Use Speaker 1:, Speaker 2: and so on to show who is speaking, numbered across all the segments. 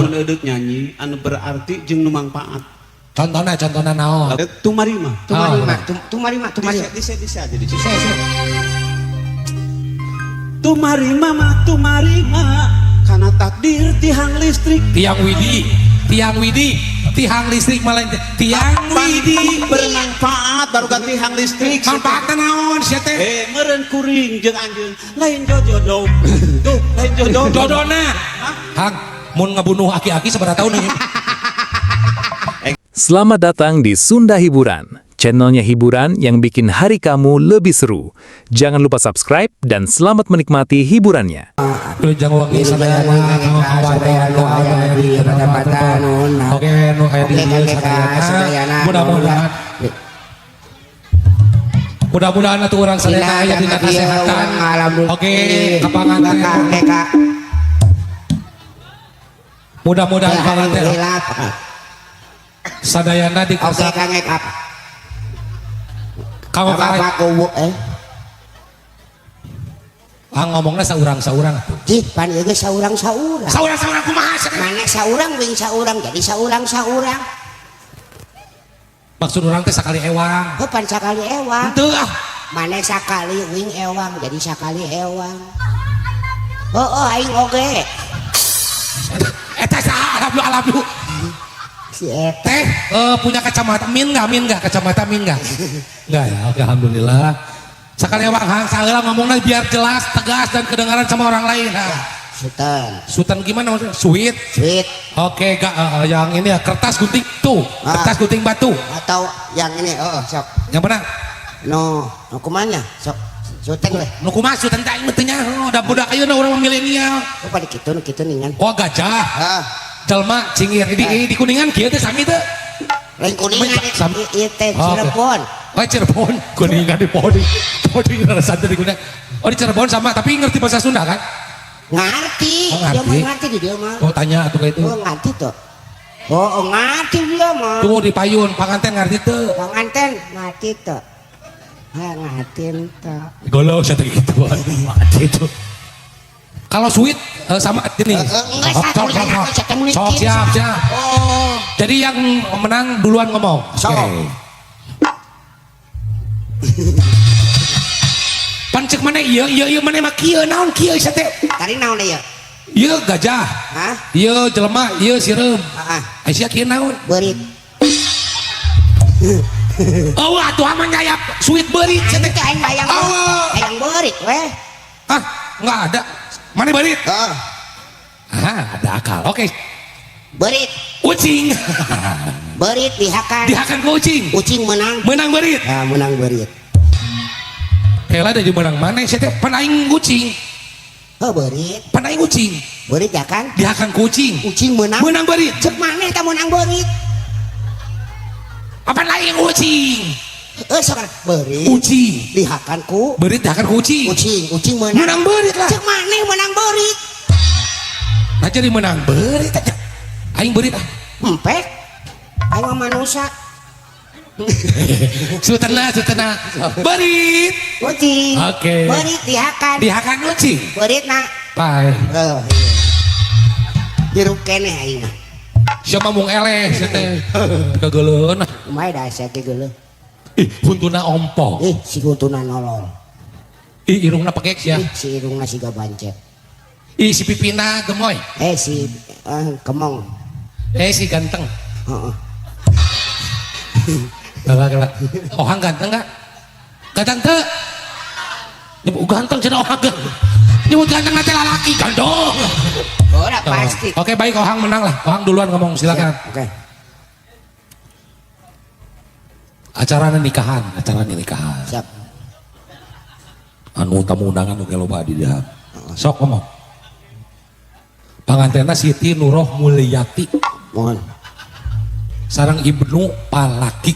Speaker 1: Lamun eudek nyanyi anu berarti jeung nu mangpaat.
Speaker 2: Contohna contohna naon?
Speaker 1: Tumarima.
Speaker 3: Tumarima, tumarima, tumarima.
Speaker 1: Dise dise aja dise.
Speaker 3: Dise, dise.
Speaker 1: Tumarima mah tumarima kana takdir tihang listrik.
Speaker 2: Tiang Widi, tiang Widi, tihang listrik malah tiang Widi.
Speaker 1: Bermanfaat baru ganti tihang listrik.
Speaker 2: Manfaatna naon sia teh?
Speaker 1: Meureun kuring jeung anjeun lain jojodoh. Duh, lain jodoh.
Speaker 2: Dodona. Hang, mun ngabunuh aki-aki sabaraha tahun nih?
Speaker 4: Selamat datang di Sunda Hiburan, channelnya hiburan yang bikin hari kamu lebih seru. Jangan lupa subscribe dan selamat menikmati hiburannya.
Speaker 2: Wilujeng wengi sadayana nu aya di
Speaker 3: Patapatan, nuhun.
Speaker 2: Oke, nu aya di
Speaker 3: Oke,
Speaker 2: dieu
Speaker 3: Kang Eka,
Speaker 2: sadayana.
Speaker 3: sadayana.
Speaker 2: Mudah-mudahan atuh urang sadayana aya dina kesehatan. Oke, kapangan
Speaker 3: Kang Eka.
Speaker 2: Mudah-mudahan panganten
Speaker 3: Alhamdulillah.
Speaker 2: sadayana di
Speaker 3: Oke, Kang Eka.
Speaker 2: Kanggo
Speaker 3: Apa kuwu eh?
Speaker 2: Ah, ngomongna saurang-saurang atuh.
Speaker 3: Cih, pan ieu geus saurang-saurang.
Speaker 2: Saurang-saurang kumaha sia teh?
Speaker 3: Mana saurang wing saurang jadi saurang-saurang.
Speaker 2: Maksud urang teh sakali ewang.
Speaker 3: Oh, pan sakali ewang.
Speaker 2: Henteu ah.
Speaker 3: Mana sakali wing ewang jadi sakali ewang. Oh, aing oge.
Speaker 2: Eta saha alhamdulillah alhamdulillah.
Speaker 3: Si eta.
Speaker 2: Teh punya kacamata min nggak, min nggak, kacamata min nggak? Nggak ya, oke alhamdulillah. Sekali ewang hang saheula ngomongnya biar jelas, tegas dan kedengaran sama orang lain. Nah.
Speaker 3: Sultan.
Speaker 2: Sultan gimana maksudnya? Sweet.
Speaker 3: Sweet.
Speaker 2: Oke, gak, yang ini ya kertas gunting tuh,
Speaker 3: Ah.
Speaker 2: kertas gunting batu.
Speaker 3: Atau yang ini, oh, sok.
Speaker 2: Yang mana?
Speaker 3: No, no kumanya, sok. Sultan weh.
Speaker 2: Nu kumaha sultan teh aing mah teu nyaho, da budak ayeuna urang mah milenial.
Speaker 3: Oh, pada kitu nu kitu ningan.
Speaker 2: Oh, gajah.
Speaker 3: Ah,
Speaker 2: Jelma cingir di Kuningan kieu teh sami teh.
Speaker 3: Lain Kuningan ieu teh
Speaker 2: Oh, oke.
Speaker 3: Cirebon.
Speaker 2: Oh, Cirebon, Kuningan di Podi. Podi rasa di Kuningan. Oh, di Cirebon sama, tapi ngerti bahasa Sunda kan?
Speaker 3: Ngerti.
Speaker 2: Oh,
Speaker 3: Dia
Speaker 2: ngerti.
Speaker 3: mah ngerti di dia mah.
Speaker 2: Oh, tanya atuh kayak itu.
Speaker 3: Oh, ngerti tuh. Oh, ngerti dia mah.
Speaker 2: Tuh di payun, panganten ngerti tuh.
Speaker 3: Panganten ngerti tuh. Ha, ngerti tuh.
Speaker 2: Golok saya gitu. Ngerti itu. Kalau sweet sama ini.
Speaker 3: Enggak,
Speaker 2: Sok,
Speaker 3: satu
Speaker 2: sok, sok,
Speaker 3: lagi,
Speaker 2: sok.
Speaker 3: satu menit.
Speaker 2: Sok, siap, siap.
Speaker 3: Oh.
Speaker 2: Jadi yang menang duluan ngomong.
Speaker 3: Sok.
Speaker 2: Oke. Pan cek mana ieu ieu ieu mana mah kieu naon kieu sia teh?
Speaker 3: Tadi naon deui?
Speaker 2: Ieu gajah.
Speaker 3: Hah?
Speaker 2: Ieu jelema, ieu sireum.
Speaker 3: Heeh.
Speaker 2: Ai sia kieu naon?
Speaker 3: Beurit.
Speaker 2: Oh, atuh aman nyayap sweet beurit sia
Speaker 3: Aing
Speaker 2: teh.
Speaker 3: teh aing bayang.
Speaker 2: Allah.
Speaker 3: Hayang beurit weh.
Speaker 2: Ah, enggak ada. Mana beurit?
Speaker 3: Heeh.
Speaker 2: Ah, ada akal. Oke.
Speaker 3: Beurit.
Speaker 2: Ucing.
Speaker 3: Beurit dihakan.
Speaker 2: Dihakan ke ucing.
Speaker 3: Ucing menang.
Speaker 2: Menang beurit.
Speaker 3: Ya, menang beurit.
Speaker 2: Kela dari menang mana sia teh? Pan aing ucing.
Speaker 3: Oh, beurit.
Speaker 2: Pan aing ucing.
Speaker 3: Beurit ya kan?
Speaker 2: Dihakan ku ucing.
Speaker 3: Ucing menang.
Speaker 2: Menang beurit.
Speaker 3: Cek maneh teh menang beurit.
Speaker 2: Apa lain ucing?
Speaker 3: Eh, sok beurit.
Speaker 2: Ucing.
Speaker 3: Dihakan ku
Speaker 2: Beurit dihakan ku ucing.
Speaker 3: ucing, ucing menang.
Speaker 2: Menang beurit lah.
Speaker 3: Cek maneh menang beurit.
Speaker 2: Nah jadi menang beurit aja. Aing beurit ah.
Speaker 3: Empek. Aing mah manusia.
Speaker 2: Sutena, sutena. Beurit.
Speaker 3: Ucing.
Speaker 2: Oke.
Speaker 3: Beurit dihakan.
Speaker 2: Dihakan ucing.
Speaker 3: Beurit na.
Speaker 2: Pae.
Speaker 3: Oh, iya. Hirup keneh aing mah.
Speaker 2: Siapa mung eleh sia teh. Kageuleun.
Speaker 3: Kumaha da sia ge geuleuh.
Speaker 2: Ih, huntuna ompong.
Speaker 3: Ih, si huntuna nolol.
Speaker 2: Ih, irungna pekek sia.
Speaker 3: Ih, si irungna siga bancet.
Speaker 2: Ih, si pipina gemoy.
Speaker 3: Eh, si kemong.
Speaker 2: Eh, si ganteng.
Speaker 3: Heeh.
Speaker 2: Kela kela. Ohang ganteng enggak? Ganteng teu? Nyebut ganteng cenah ohang. Nyebut ganteng nanti lalaki ganteng.
Speaker 3: Ora pasti.
Speaker 2: Oke, baik Ohang menang lah. Ohang duluan ngomong silakan.
Speaker 3: Siap, oke.
Speaker 2: Acara nikahan, acara nikahan.
Speaker 3: Siap.
Speaker 2: Anu tamu undangan oge loba di dieu. Sok ngomong. Pangantenna Siti Nuroh Mulyati.
Speaker 3: Mohon.
Speaker 2: Sareng Ibnu Palaki.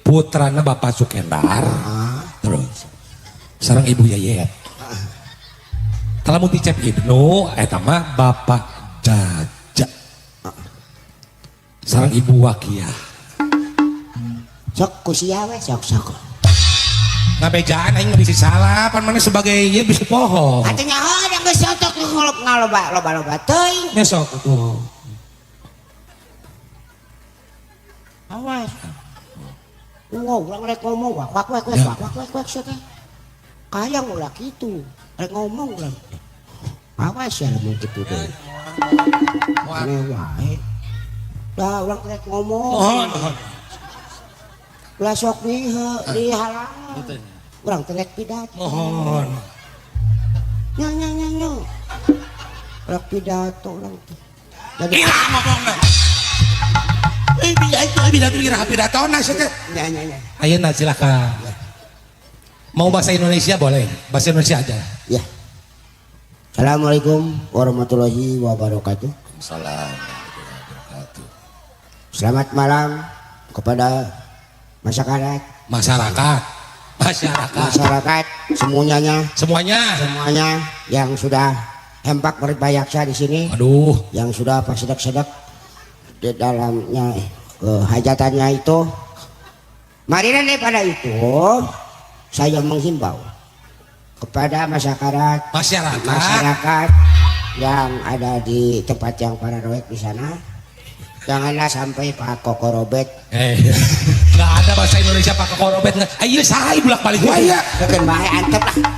Speaker 2: Putrana Bapak Sukendar. Terus sareng Ibu Yayet. Kalau mun dicep Ibnu eta mah Bapak Jaja. Sareng Ibu Wakiah.
Speaker 3: Sok ku sia we sok sok.
Speaker 2: Ngabejaan aing bisa salah, pan mana sebagai ieu bisa poho.
Speaker 3: Atuh nyaho da geus sotok Kalau ngaloba loba-loba teuing.
Speaker 2: Nya sok atuh.
Speaker 3: Awas. Wow, urang rek ngomong wak wak wak wak wak wak wak sia teh. Kayang ulah kitu. Rek ngomong urang. Awas ya lamun kitu deui. Aneh wae. Dah urang rek ngomong.
Speaker 2: Mohon, mohon.
Speaker 3: Ulah sok dihalangan. Urang teh rek pidato.
Speaker 2: Mohon.
Speaker 3: Nya nya nya nya. Rek pidato urang teh. Jadi
Speaker 2: Ira ngomongna. Eh pidato, pidato ira pidatona sia teh.
Speaker 3: nya nya nya.
Speaker 2: Ayeuna silakan. Mau bahasa Indonesia boleh, bahasa Indonesia aja.
Speaker 3: Ya. Assalamualaikum warahmatullahi wabarakatuh.
Speaker 2: Salam.
Speaker 3: Selamat malam kepada masyarakat,
Speaker 2: Masyarakat, masyarakat,
Speaker 3: masyarakat semuanya,
Speaker 2: semuanya.
Speaker 3: Semuanya yang sudah hempak berbayaksa di sini,
Speaker 2: Aduh,
Speaker 3: yang sudah pasedek-sedek di dalamnya kehajatannya itu. Mari daripada itu saya menghimbau kepada masyarakat,
Speaker 2: masyarakat,
Speaker 3: masyarakat yang ada di tempat yang para roek di sana, janganlah sampai Pak Kokorobet.
Speaker 2: Nggak ada bahasa Indonesia Pak Kokorobet. Ayo saya bolak balik.
Speaker 3: Wah iya, bukan bae antep lah.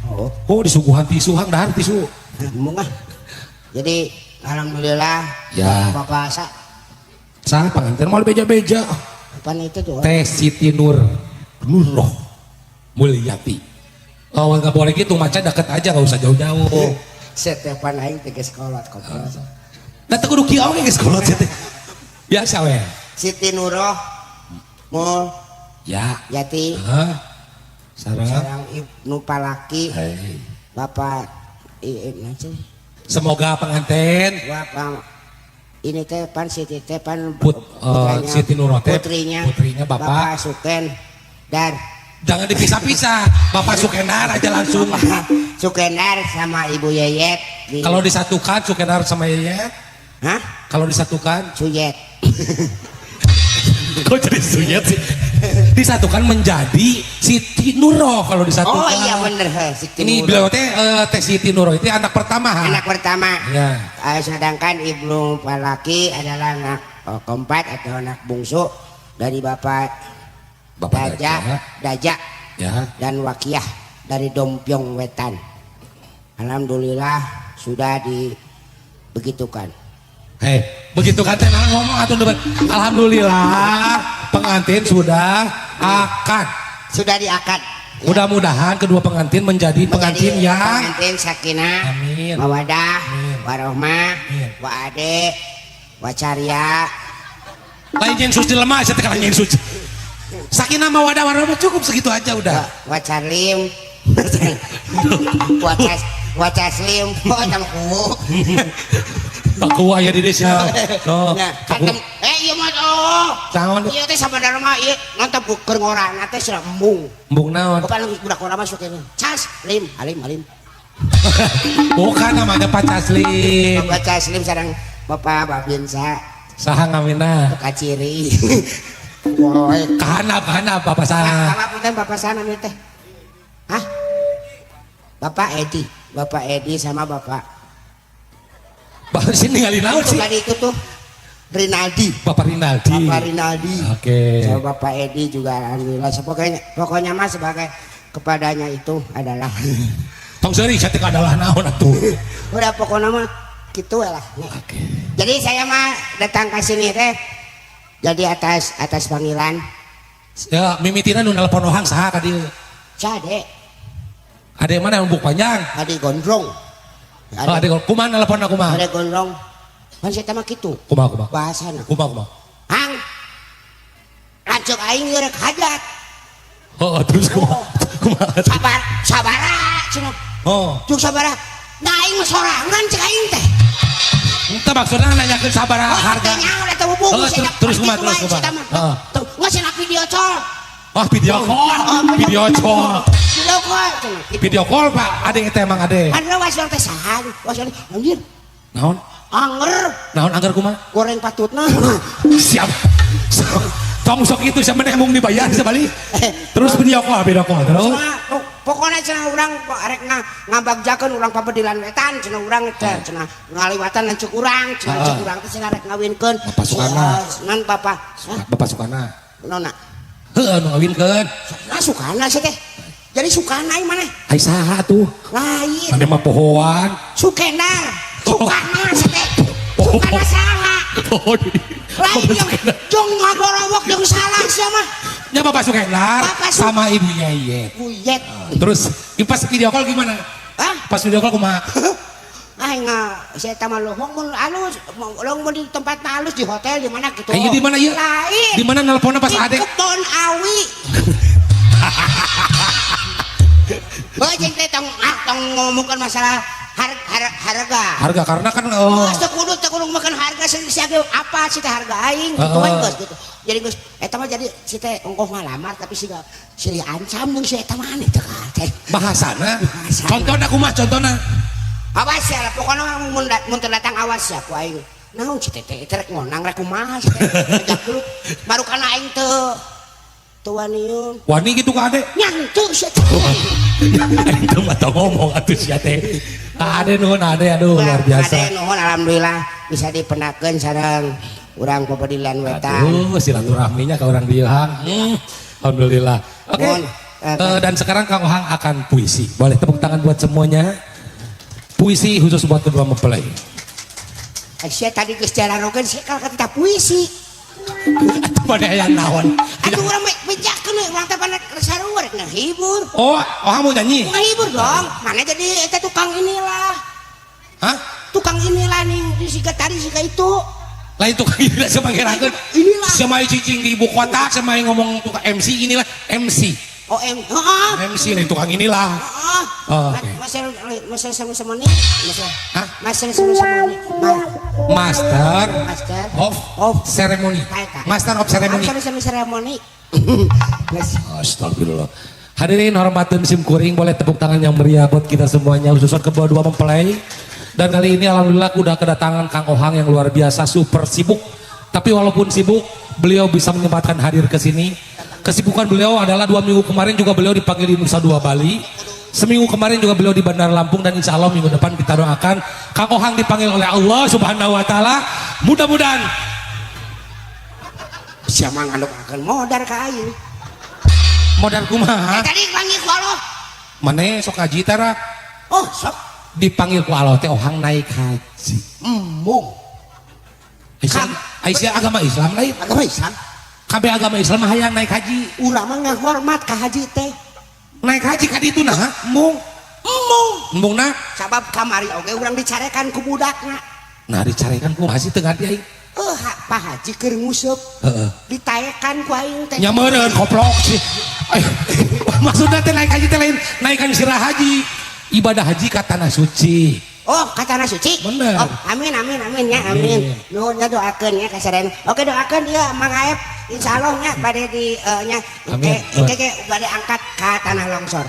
Speaker 3: Oh,
Speaker 2: Oh disuguhan tisu hang dahar tisu.
Speaker 3: Ngomong ah. Jadi alhamdulillah
Speaker 2: Ya.
Speaker 3: Bapak sa
Speaker 2: Sa pengantin mau beja-beja.
Speaker 3: apa itu tuh?
Speaker 2: Teh Siti Nur Nuroh Mulyati. Oh nggak boleh gitu, maca deket aja nggak usah jauh-jauh.
Speaker 3: Setepan aing teh geus kolot koplok.
Speaker 2: Nah teu kudu kieu oge geus kolot teh. Biasa we.
Speaker 3: Siti Nuroh Mul
Speaker 2: Ya.
Speaker 3: Yati
Speaker 2: Hah? Sarang.
Speaker 3: sarang Ibnu Palaki
Speaker 2: Hei.
Speaker 3: Bapak sih?
Speaker 2: Semoga pengantin
Speaker 3: Bapak ini teh pan Siti teh pan
Speaker 2: Siti Nuroh teh
Speaker 3: putrinya,
Speaker 2: putrinya Bapak.
Speaker 3: Bapak Suken Dar
Speaker 2: jangan dipisah-pisah. Bapak Sukendar aja langsung.
Speaker 3: Sukendar sama Ibu Yeyet di,
Speaker 2: Kalau disatukan Sukendar sama Yeyet,
Speaker 3: hah?
Speaker 2: kalau disatukan
Speaker 3: Suyet.
Speaker 2: Kok jadi Suyet sih? Disatukan menjadi Siti Nuroh kalau disatukan.
Speaker 3: Oh iya bener he, Siti
Speaker 2: Ini
Speaker 3: Nuroh.
Speaker 2: beliau teh Teh Siti Nuroh itu anak pertama. Ha?
Speaker 3: Anak pertama.
Speaker 2: Ya.
Speaker 3: Sedangkan Ibnu Palaki adalah anak keempat atau anak bungsu dari Bapak
Speaker 2: Bapak
Speaker 3: Daja,
Speaker 2: Daja.
Speaker 3: Daja
Speaker 2: Ya.
Speaker 3: dan Wakiah dari Dompyong Wetan. Alhamdulillah sudah dibegitukan.
Speaker 2: Hei, begitu kan teh nah, ngomong atuh debat. Alhamdulillah pengantin sudah akad.
Speaker 3: Sudah diakad.
Speaker 2: Mudah-mudahan kedua pengantin menjadi pengantin
Speaker 3: Menjadi
Speaker 2: yang
Speaker 3: pengantin sakinah,
Speaker 2: Amin.
Speaker 3: mawadah,
Speaker 2: Amin.
Speaker 3: warohmah,
Speaker 2: Amin.
Speaker 3: waade, wacarya.
Speaker 2: Lain nyen suci lemah, saya tekan nyen suci. Sakinah mawadah warahmah cukup segitu aja udah.
Speaker 3: Wacarlim, wacaslim, oh sama kuwu.
Speaker 2: Baku aya di desa. No.
Speaker 3: Nah, kan iya mah oh.
Speaker 2: Naon?
Speaker 3: Ieu teh sabenerna mah ieu nonton keur ngorana teh sia embung.
Speaker 2: Embung naon?
Speaker 3: Bapak budak ngora mah sok ini. Cas, lim, alim, alim.
Speaker 2: Bukan namanya Pak Caslim.
Speaker 3: Bapak Caslim sareng Bapak Babinsa
Speaker 2: Saha ngamina?
Speaker 3: Kaciri. Woi.
Speaker 2: Kahanap, kahanap Bapak saha.
Speaker 3: Bapak punten Bapak sana nih teh. Hah? Bapak Edi, Bapak Edi sama Bapak
Speaker 2: Bapak sini ningali naon
Speaker 3: itu
Speaker 2: sih?
Speaker 3: tadi itu tuh Rinaldi.
Speaker 2: Bapak Rinaldi.
Speaker 3: Bapak Rinaldi.
Speaker 2: Oke.
Speaker 3: Sama Bapak Edi juga alhamdulillah. Pokoknya pokoknya mah sebagai kepadanya itu adalah
Speaker 2: Tong seuri saya teh adalah naon atuh.
Speaker 3: udah pokoknya mah gitu lah.
Speaker 2: Oke.
Speaker 3: Jadi saya mah datang ke sini teh jadi atas atas panggilan
Speaker 2: Ya, mimitina nu nelpon ohang saha ka dieu?
Speaker 3: Cade
Speaker 2: Ade mana yang buk panjang?
Speaker 3: Ade Gondrong.
Speaker 2: Oh, ade kumaha nelpon kumaha?
Speaker 3: Ade Gondrong. Kan saya mah gitu
Speaker 2: Kumaha kumaha?
Speaker 3: bahasana.
Speaker 2: Kumaha kumaha?
Speaker 3: Hang lanceuk aing rek hajat.
Speaker 2: Oh, terus kumaha? Kumaha?
Speaker 3: Sabar sabara cenah.
Speaker 2: Oh,
Speaker 3: Cuk sabara. Nah aing mah sorangan cek aing teh.
Speaker 2: entah maksudnya nanyakeun sabaraha harga.
Speaker 3: Teh nyaho eta bubuk.
Speaker 2: Oh, terus kumaha, terus kumaha? Heeh.
Speaker 3: Ngasih video call.
Speaker 2: Wah, video call. Video call.
Speaker 3: Video call cenah.
Speaker 2: Video call, Pak. Ade teh emang ade.
Speaker 3: Padahal wasil teh saha? Wasil anjir.
Speaker 2: Naon?
Speaker 3: Anger
Speaker 2: Naon anggar kumaha?
Speaker 3: goreng patutna.
Speaker 2: Siap. Tong sok itu siapa yang mau dibayar sebalik. Terus video call terus.
Speaker 3: Sama, tuh, Pokona cenah urang rek ngabagjakeun urang Pabedilan Wetan cenah urang teh cenah ngaliwatan lanceuk urang cenah, cek urang teh cenah rek ngawinkeun.
Speaker 2: Bapak Sukana.
Speaker 3: Nan Bapak. Hah?
Speaker 2: Bapak Sukana.
Speaker 3: Nona.
Speaker 2: Heeh, nu ngawinkeun.
Speaker 3: Nah, Sukana sih teh. Jadi Sukana ieu maneh.
Speaker 2: Ai saha tuh?
Speaker 3: Lain.
Speaker 2: Maneh mah pohoan.
Speaker 3: Sukendar. Sukana sih teh. Sukana salah.
Speaker 2: Oh,
Speaker 3: Lain jeung jeung ngagorowok jeung salah sia mah.
Speaker 2: Ya Bapak Sukendar
Speaker 3: Bapak
Speaker 2: sama Ibu Yeyet.
Speaker 3: Buyet.
Speaker 2: Terus pas video call gimana?
Speaker 3: Hah?
Speaker 2: Pas video call kumaha?
Speaker 3: Aing saya mah lohong mun alus, lohong mun di tempat halus, di hotel di mana gitu.
Speaker 2: Ayo di mana ieu?
Speaker 3: Lain.
Speaker 2: Di mana nelponnya pas
Speaker 3: Di
Speaker 2: adek?
Speaker 3: Kebon Awi. Oh, jeung teh tong ah tong ngomongkeun masalah harga.
Speaker 2: Harga karena kan oh,
Speaker 3: Mas teu kudu makan harga sia ge apa sih teh harga aing gitu kan geus gitu. Jadi geus eta mah jadi si teh ongkoh ngalamar tapi siga silih ancam jeung si eta mah aneh teh teh.
Speaker 2: Bahasana.
Speaker 3: Bahasana.
Speaker 2: Contohna kumaha contohna?
Speaker 3: Awas ya, pokoknya mun teu datang awas ya ku aing. Naon si teh teh rek ngonang rek kumaha si teh. Ngajak dulu. Baru kana aing teu teu waniun.
Speaker 2: Wani gitu ka ade.
Speaker 3: Nyantu si teh.
Speaker 2: Itu mah tau ngomong atuh sia teh. Ade nuhun ade, aduh luar biasa.
Speaker 3: Ade nuhun, alhamdulillah bisa dipendakeun sareng urang Pabedilan Wetan.
Speaker 2: Aduh, silaturahminya ke orang dieu, Hang. Alhamdulillah. Oke.
Speaker 3: Nuhun.
Speaker 2: Dan sekarang Kang Ohang akan puisi. Boleh tepuk tangan buat semuanya. Puisi khusus buat kedua mempelai.
Speaker 3: Sia tadi geus jararokeun sia kalau kita puisi.
Speaker 2: Atuh pada yang naon?
Speaker 3: Aduh, urang bejakeun we urang teh pada sarua rek ngahibur.
Speaker 2: Oh, Ohang mau nyanyi?
Speaker 3: Ngahibur dong. Mana jadi eta tukang inilah.
Speaker 2: Hah?
Speaker 3: Tukang inilah nih di siga tadi siga itu.
Speaker 2: Lain tukang inilah semangirakeun.
Speaker 3: Inilah.
Speaker 2: Semai cicing di ibu kota, semai ngomong tukang MC inilah MC.
Speaker 3: Oh, M. Heeh.
Speaker 2: MC lain tukang inilah.
Speaker 3: Heeh.
Speaker 2: Oh, oke.
Speaker 3: Master master sama sama nih. Master.
Speaker 2: Hah?
Speaker 3: Master sama sama nih.
Speaker 2: Master
Speaker 3: Master
Speaker 2: of
Speaker 3: of
Speaker 2: ceremony.
Speaker 3: Kayak.
Speaker 2: Master of ceremony.
Speaker 3: Master sama ceremony. Geus.
Speaker 2: Astagfirullah. Hadirin hormatin sim kuring, boleh tepuk tangan yang meriah buat kita semuanya, khususnya kedua dua mempelai. Dan kali ini alhamdulillah udah kedatangan Kang Ohang yang luar biasa super sibuk. Tapi walaupun sibuk, beliau bisa menyempatkan hadir ke sini. Kesibukan beliau adalah 2 minggu kemarin juga beliau dipanggil di Nusa Dua Bali. Seminggu kemarin juga beliau di Bandar Lampung dan insya Allah minggu depan kita doakan Kang Ohang dipanggil oleh Allah Subhanahu Wa Taala. Mudah-mudahan
Speaker 3: Siapa ngadoakeun modar ka aing.
Speaker 2: Modal kumaha?
Speaker 3: Eh, tadi panggil ku Allah.
Speaker 2: Mana sok haji tara?
Speaker 3: Oh, sok.
Speaker 2: Dipanggil ku Allah teh Ohang naik haji.
Speaker 3: Embung.
Speaker 2: Aisyah, Aisyah agama Islam lain.
Speaker 3: Agama Islam.
Speaker 2: Kabeh agama Islam mah hayang naik haji.
Speaker 3: Urang mah ngahormat ka haji teh.
Speaker 2: Naik haji ka ditu nah, embung.
Speaker 3: Embung.
Speaker 2: Embung na.
Speaker 3: Sabab kamari oge urang dicarekan ku budakna.
Speaker 2: Nah, dicarekan ku haji teu ngarti aing.
Speaker 3: Eh, Pak Haji keur nguseup. Ditaekan ku aing teh.
Speaker 2: Nya meureun koplok sih. Ay, maksudna teh naik haji teh lain naikkan sirah haji. Ibadah haji ka tanah suci.
Speaker 3: Oh, ka tanah suci.
Speaker 2: Bener.
Speaker 3: Oh, amin amin amin ya, amin.
Speaker 2: Amin.
Speaker 3: Nuhun nya, doakeun ya kasadayana. Oke, doakeun ieu Mang Aep insyaallah nya bade di nya
Speaker 2: Amin.
Speaker 3: engke engke ge bade angkat ka tanah longsor.